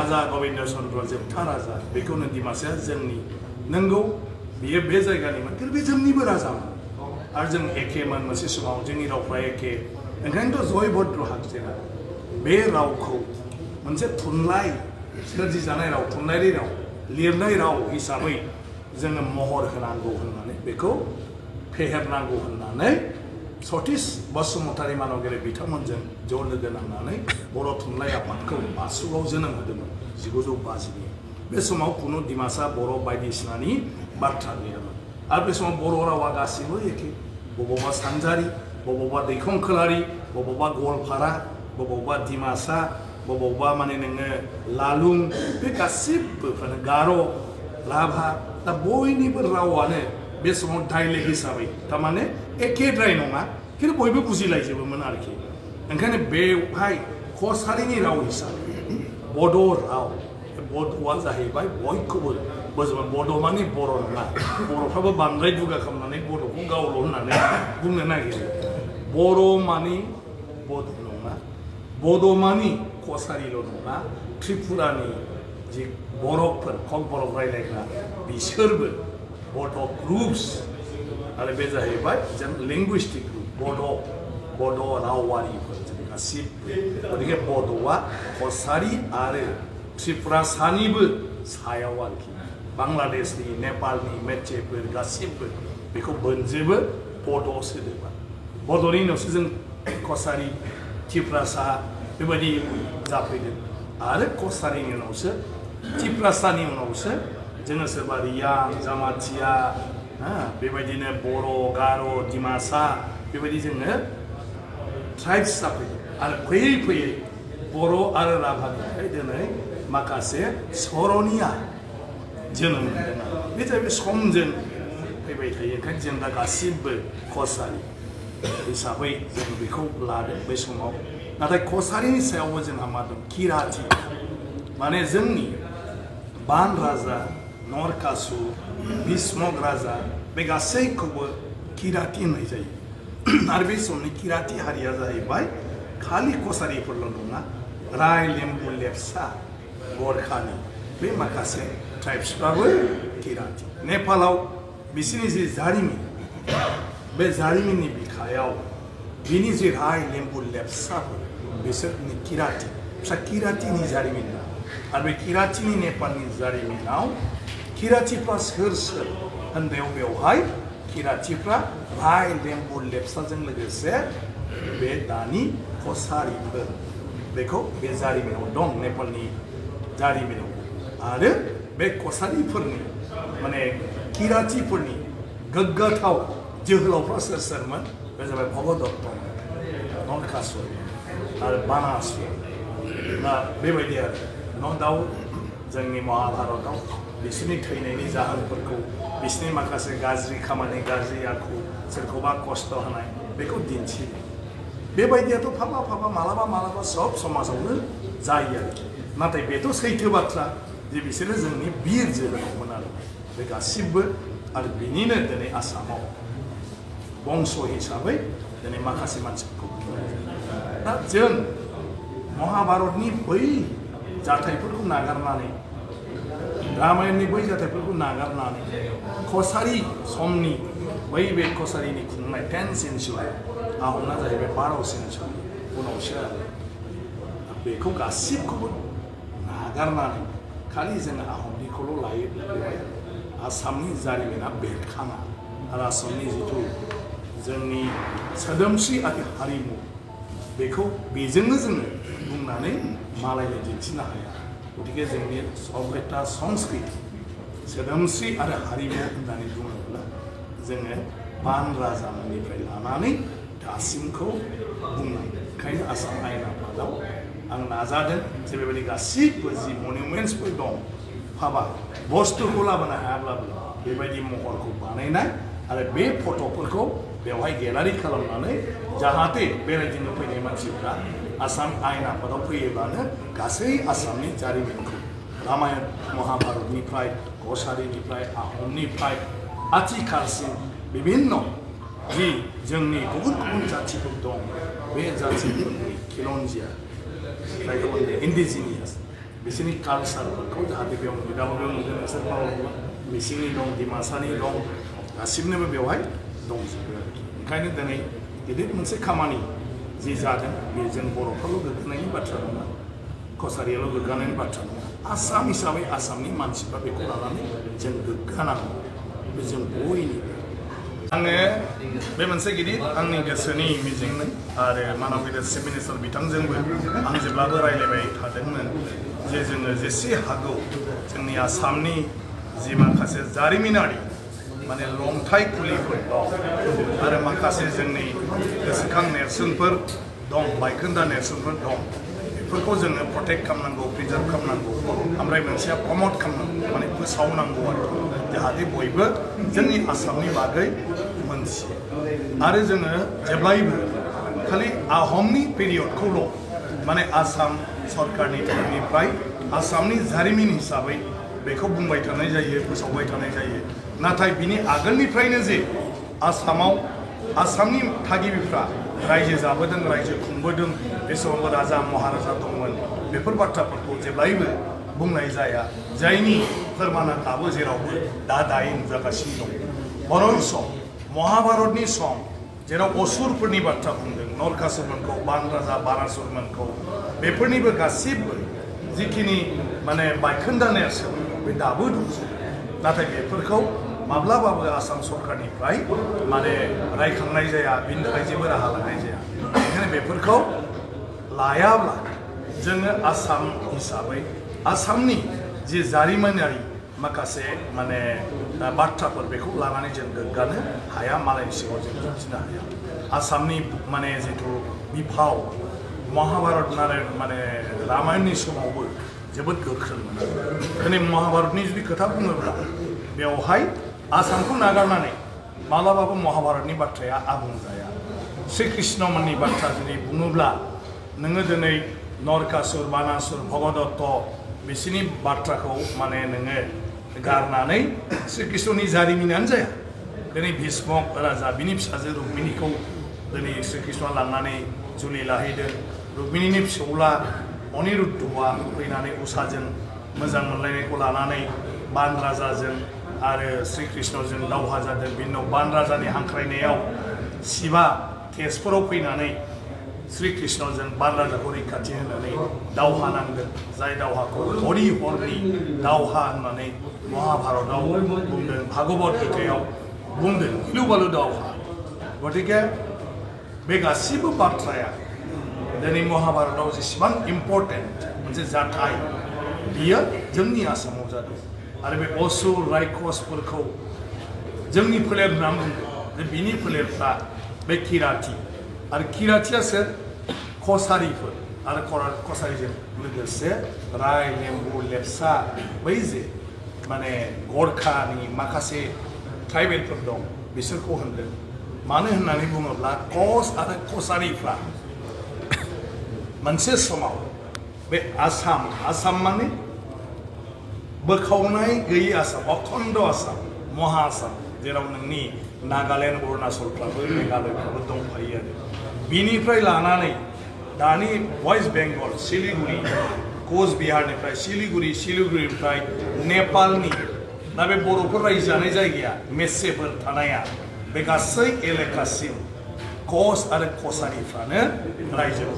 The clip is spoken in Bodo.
राजा गोविंद चंद्र जोबथा राजा बेखौनो डिमासाया जोंनि नंगौ बियो बे जायगानिमोन खिन्थु बे जोंनिबो राजामोन आरो जों एखेमोन मोनसे समाव जोंनि रावफ्रा एखे ओंखायनोथ' जय भद्र हागजेना बे रावखौ मोनसे थुनलाइ सोरजिजानाय राव थुनलाइयारि राव लिरनाय राव हिसाबै जोङो महर होनांगौ होननानै बेखौ फेहेरनांगौ होननानै सतीश बसुमतारी मानगेरे बिथांमोनजों ज' लोगो नांनानै बर' थुनलाइ आफादखौ बासुगाव जोनोम होदोंमोन 1950 बे समाव खुनु डिमासा बर' बायदिसिनानि बाथ्रा गैयामोन आरो बे समाव बर' रावा गासिबो एखे बबावबा सानजारि बबावबा दैखंखोलारि बबावबा गवालपारा बबावबा डिमासा बबावबा माने नोङो लालुं बे गासिबो गार' राभा दा बयनिबो रावानो बे समाव डाइलेक्ट हिसाबै थारमाने एखेद्राय नङा खिन्थु बयबो बुजिलायजोबोमोन आरोखि ओंखायनो बेवहाय कसारिनि राव हिसाबै बड' राव बड'आ जाहैबाय बयखौबो बोजोबो बड' माने बर' नङा बर'फ्राबो बांद्राय दुगा खालामनानै बड'खौ गावल' होननानै बुंनो नागिरो बर' माने बड' नङा बड' माने कसारिल' नङा त्रिपुरानि जि बर'फोर खम बर' रायलायग्रा बिसोरबो बड' ग्रुप्स आरो बे जाहैबाय जों लिंगुइस्टिक ग्रुप बड' रावारिफोर जों गासिबो गतिके बड'आ कसारि आरो त्रिपुरा सानिबो सायाव आरोखि बांलादेशनि नेपालनि मेचेफोर गासिबो बेखौ बोनजोबो बड' सोदोबा बड'नि उनावसो जों कसारि त्रिपुरासा बेबायदि जाफैदों आरो कसारिनि उनावसो त्रिपुरासानि उनावसो जोङो सोरबा रियां जामाथिया बेबायदिनो बर' गार' डिमासा बेबायदि जोङो ट्राइब्स जाफैदों आरो फैयै फैयै बर' आरो राभानिफ्राय दिनै माखासे सर'निया जोनोम मोनदों बे जाहैबाय समजों फैबाय थायो ओंखायनो जों दा गासिबो कसारि हिसाबै जों बेखौ लादों बे समाव नाथाय कसारिनि सायावबो जोंहा मा दं किराति माने जोंनि बान राजा नरकासुर भीष्मक राजा बे गासैखौबो किराति होननाय जायो आरो बे समनि किराति हारिया जाहैबाय खालि कसारिफोरल' नङा राय लेम्बु लेप्चा गरखानि बे माखासे ट्राइब्सफ्राबो किराति नेपालाव बिसोरनि जि जारिमिन बे जारिमिननि बिखायाव बिनि जि राय लेम्बु लेप्चाफोर बिसोरनि किराति फिसा किरातिनि जारिमिन आरो बे किरातिनि नेपालनि जारिमिनाव किरातिफ्रा सोर सोर होननायाव बेवहाय किरातिफ्रा राय लेम्बु लेप्चाजों लोगोसे बे दानि कसारिफोर बेखौ बे जारिमिनाव दं नेपालनि जारिमिनाव आरो बे कसारिफोरनि माने किरातिफोरनि गोग्गाथाव जोहोलावफ्रा सोर सोरमोन बे जाबाय भगदत्त नरकासुर आरो बानासुर दा बेबायदि आरो न' दाउट जोंनि महाभारतआव बिसोरनि थैनायनि जाहोनफोरखौ बिसोरनि माखासे गाज्रि खामानि गाज्रि आखु सोरखौबा खस्थ' होनाय बेखौ दिन्थियो बेबायदियाथ' फाबा मालाबा सब समाजावनो जायो आरोखि नाथाय बेथ' सैथो बाथ्रा जे बिसोरो जोंनि बिर जोहोलावमोन आरो बे गासिबो आरो बिनिनो दिनै आसामाव बंश हिसाबै दिनै माखासे मानसिफोरखौ दा जों महाभारतनि बै जाथायफोरखौ नागारनानै रामायणनि बै जाथायफोरखौ नागारनानै कसारि समनि बै बे कसारिनि खुंनाय 10th सेन्चुरि आहमना जाहैबाय 12th सेन्चुरि उनावसो आरो बेखौ गासिबखौबो नागारनानै खालि जोङो आहमनिखौल' लायोब्ला बेवहाय आसामनि जारिमिना बेरखाङा आरो आसामनि जिथु जोंनि सोदोमस्रि आरो हारिमु बेखौ बेजोंनो जोङो बुंनानै मालायनो दिन्थिनो हाया गतिके जोंनि सभ्यता संस्कृति सोदोमस्रि आरो हारिमु होननानै बुङोब्ला जोङो बान राजानिफ्राय लानानै दासिमखौ बुंनांगोन ओंखायनो आसाम आयेन आफादाव आं नाजादों जे बेबायदि गासिबो जि मनुमेन्टसफोर दं हाबा बुस्थुखौ लाबोनो हायाब्लाबो बेबायदि महरखौ बानायनाय आरो बे फट'फोरखौ बेवहाय गेलारि खालामनानै जाहाथे बेरायदिनो फैनाय मानसिफ्रा आसाम आयेन आफादाव फैयोब्लानो गासै आसामनि जारिमिनखौ रामायण महाभारतनिफ्राय कसारिनिफ्राय आहमनिफ्राय आथिखालसिम बिभिन्न जि जोंनि गुबुन गुबुन जाथिफोर दं बे जाथिफोरनि खिलन्जिया जायखौ इन्डिजिनियास बिसोरनि कालसारफोरखौ जाहाथे बेयाव दाबो बेयाव नुदों नोंसोर मावो मिसिंनि दं डिमासानि दं गासिबनोबो बेवहाय दंजोबो आरोखि ओंखायनो दिनै गिदिर मोनसे खामानि जि जादों बे जों बर'फ्राल' गोग्गानायनि बाथ्रा नङा कसारियाल' गोग्गानायनि बाथ्रा नङा आसाम हिसाबै आसामनि मानसिफ्रा बेखौ लानानै जों गोग्गानांगौ बे जों बयनिबो आङो बे मोनसे गिदिर आंनि गोसोनि मिजिंमोन आरो मानव लिडारशिप मिनिस्टार बिथांजोंबो आं जेब्लाबो रायज्लायबाय थादोंमोन जे जोङो जेसे हागौ जोंनि आसामनि जि माखासे जारिमिनारि माने लंथाइ खुलिफोर दं आरो माखासे जोंनि गोसोखां नेरसोनफोर दं बायखोन्दा नेरसोनफोर दं बेफोरखौ जोङो प्रटेक्ट खालामनांगौ प्रिजार्भ खालामनांगौ ओमफ्राय मोनसेया प्रमट खालामनांगौ माने फोसावनांगौ आरो जाहाथे बयबो जोंनि आसामनि बागै मोनथियो आरो जोङो जेब्लायबो खालि आहमनि पिरियडखौल' माने आसाम सरकारनि तरफनिफ्राय आसामनि जारिमिन हिसाबै बेखौ बुंबाय थानाय जायो फोसावबाय थानाय जायो नाथाय बिनि आगोलनिफ्रायनो जे आसामाव आसामनि थागिबिफ्रा रायजो जाबोदों रायजो खुंबोदों बे समावबो राजा महाराजा दंमोन बेफोर बाथ्राफोरखौ जेब्लायबो बुंनाय जाया जायनि फोरमाना दाबो जेरावबो दायै नुजागासिनो दं बर'नि सम महाभारतनि सम जेराव असुरफोरनि बाथ्रा बुंदों नरकासुरमोनखौ बान राजा बानासुरमोनखौ बेफोरनिबो गासिबो जिखिनि माने बायखोन्दा नेरसोन बे दाबो दं नाथाय बेफोरखौ माब्लाबाबो आसाम सरकारनिफ्राय माने रायखांनाय जाया बिनि थाखाय जेबो राहा लानाय जाया बेनिखायनो बेफोरखौ लायाब्ला जोङो आसाम हिसाबै आसामनि जि जारिमिनारि माखासे माने बाथ्राफोर बेखौ लानानै जों गोग्गानो हाया मालायनि सिगाङाव जों दिन्थिनो हाया आसामनि माने जिथु बिफाव महाभारत माने रामायणनि समावबो जोबोद गोख्रोंमोन दिनै महाभारतनि जुदि खोथा बुङोब्ला बेवहाय आसामखौ नागारनानै मालाबाबो महाभारतनि बाथ्राया आबुं जाया श्री कृष्णमोननि बाथ्रा जुदि बुङोब्ला नोङो दिनै नरकासुर बानासुर भगदत्त बिसोरनि बाथ्राखौ माने नोङो गारनानै श्री कृष्णनि जारिमिनानो जाया दिनै भीष्मक राजा बिनि फिसाजो रुक्मिणीखौ दिनै श्री कृष्णआ लांनानै जुलि लाहैदों रुक्मिणीनि फिसौला अनिरुद्धआ फैनानै उषाजों मोजां मोनलायनायखौ लानानै बान राजाजों आरो श्री कृष्णजों दावहा जादों बिनि उनाव बान राजानि हांख्रायनायाव शिवा तेजपुराव फैनानै श्री कृष्णजों बान राजाखौ रैखाथि होनानै दावहा नांदों जाय दावहाखौ हरि हरनि दावहा होननानै महाभारतआव बुंदों भागवत गीतायाव बुंदों गिलु बालु दावहा गतिके बे गासिबो बाथ्राया दिनै महाभारतआव जेसेबां इम्पर्टेन्ट मोनसे जाथाय बियो जोंनि आसामाव जादों आरो बे असुर रायखसफोरखौ जोंनि फोलेर होननानै बुंदों जे बिनि फोलेरफ्रा बे किराति आरो किरातिया सोर कसारिफोर आरो कसारिजों लोगोसे राय लेम्बु लेप्सा बै जे माने गरखानि माखासे ट्राइबेलफोर दं बिसोरखौ होनदों मानो होननानै बुङोब्ला कस आरो कसारिफ्रा मोनसे समाव बे आसाम माने बोखावनाय गैयै आसाम अखण्ड आसाम महा आसाम जेराव नोंनि नागालेण्ड अरुणाचलफ्राबो मेघालयफ्राबो दंफायो आरो बिनिफ्राय लानानै दानि वेस्ट बेंगल सिलिगुरि कचबिहारनिफ्राय सिलिगुरिनिफ्राय नेपालनि दा बे बर'फोर रायजो जानाय जायगाया मेसेफोर थानाया बे गासै एलेकासिम कस आरो कसारिफ्रानो रायजो